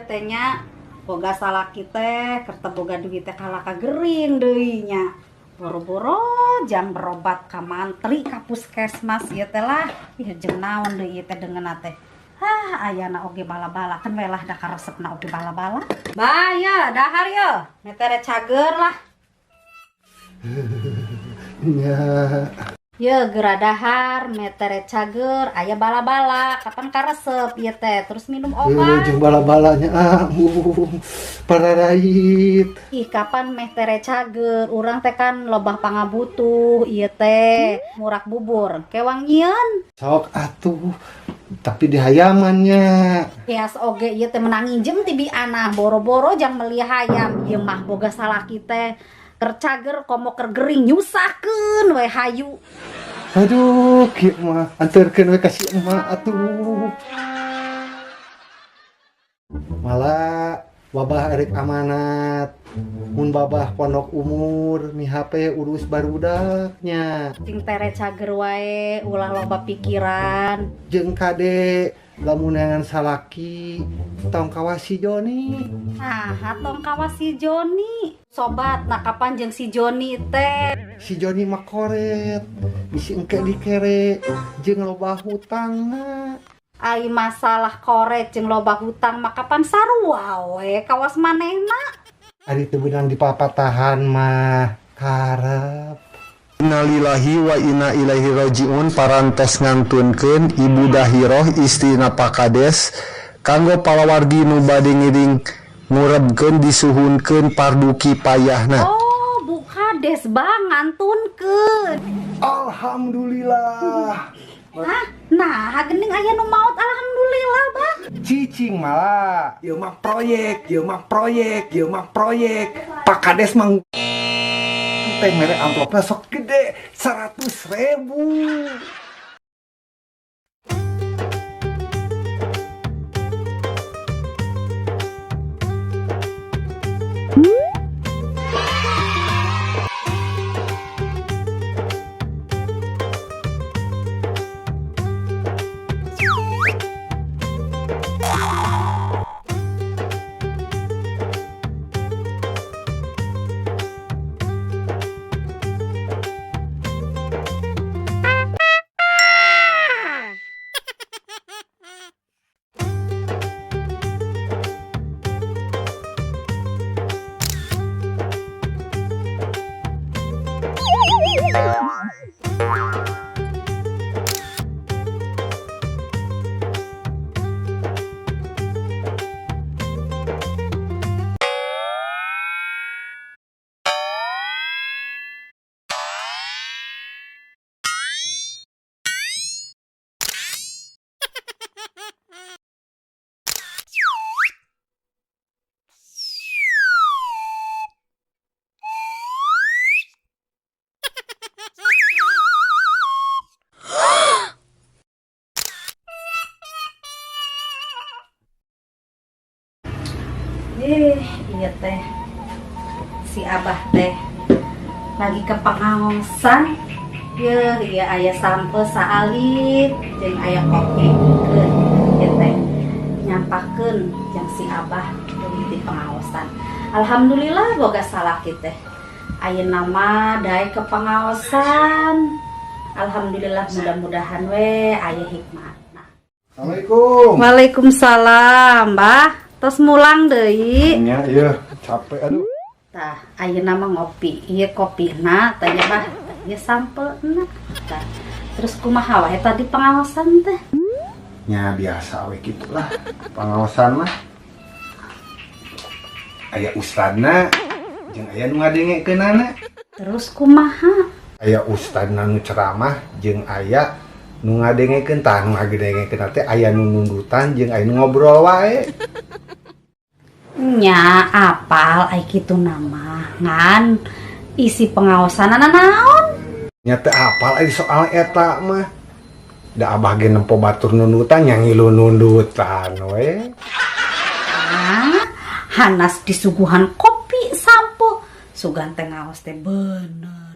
teh nya boga salaki teh keur teu boga duit teh kalaka gering deui nya. Boro-boro jang berobat ka mantri ka puskesmas ieu teh lah. Ih jeung naon deui ieu teh deungeunna teh. Hah, ayana oge bala-bala kan we lah da karesepna oge bala-bala. Bah, ya dahar ye. Metere cager lah. Nya. Ye geura dahar, metere cager, aya bala-bala, kapan karesep ieu teh, terus minum obat. Jeung bala-balanya ah, pararait. Ih, kapan meh tere cager, urang teh kan lobah pangabutuh ieu teh, murak bubur, kewang nyieun. Sok atuh, tapi dihayamannya. Kias oge ieu teh menang nginjem ti bi anah, boro-boro jang meuli hayam, ieu mah boga salaki teh. Keur cager komo keur gering nyusahkeun we hayu. Aduh, kieu mah anterkeun we ka si emak atuh. Malah babah erek amanat. Mun babah pondok umur mi HP urus barudaknya. Cing tere cager wae ulah loba pikiran. Jeung kade lamun neangan salaki tong kawas si Joni. Nah, tong kawas si Joni. Sobat, nah kapan jeung si Joni teh? Si Joni mah koret, bisi engke dikere jeung loba hutangna. Ai masalah koret jeung loba hutang mah kapan sarua we kawas manehna. Ari teu beunang dipapatahan mah karep. Innalillahi wa inna ilaihi rajiun parantos ngantunkeun Ibu Dahiroh istrina Pak Kades kanggo palawargi nu bade ngiring ngurebkeun disuhunkeun pardu kipayahna. Oh, Bu Kades bang ngantunkeun. Alhamdulillah. Hah? Nah, geuning aya nu maot alhamdulillah, Bang. Cicing malah, ieu mah proyek, ieu mah proyek, ieu mah proyek. Pak Kades mah teh mere amplopna sok gede 100.000. Iya teh si abah teh lagi ke pengaosan. Yeuh, ieu aya sampe saalit jeung aya kopi. Ieu teh nyampakeun jeung si abah di pengaosan. Alhamdulillah boga salaki teh. Ayeuna mah daek ke pengaosan. Alhamdulillah mudah-mudahan we aya hikmahna. Assalamualaikum. Waalaikumsalam, Bah. Tos mulang deui. Nya ieu capek aduh. Tah, ayeuna mah ngopi. Ieu kopina tah nya Bah. Ieu sampelna. Tah. Terus kumaha wae tadi pengaosan teh? Nya biasa we kitulah. Pengaosan mah. Aya ustadna jeung aya nu ngadengekeunana. Terus kumaha? Aya ustadna nu ceramah jeung aya nu ngadengekeun. Tah nu ngadengekeun teh aya nu nundutan jeung aya nu ngobrol wae. Nya apal ai kitu nama ngan isi pengaosanana naon? Nya teu apal ai soal eta mah. Da abah ge nempo batur nundutan nya ngilu nundutan we. Ah, hanas disuguhan kopi sampo sugan teh ngaos teh bener.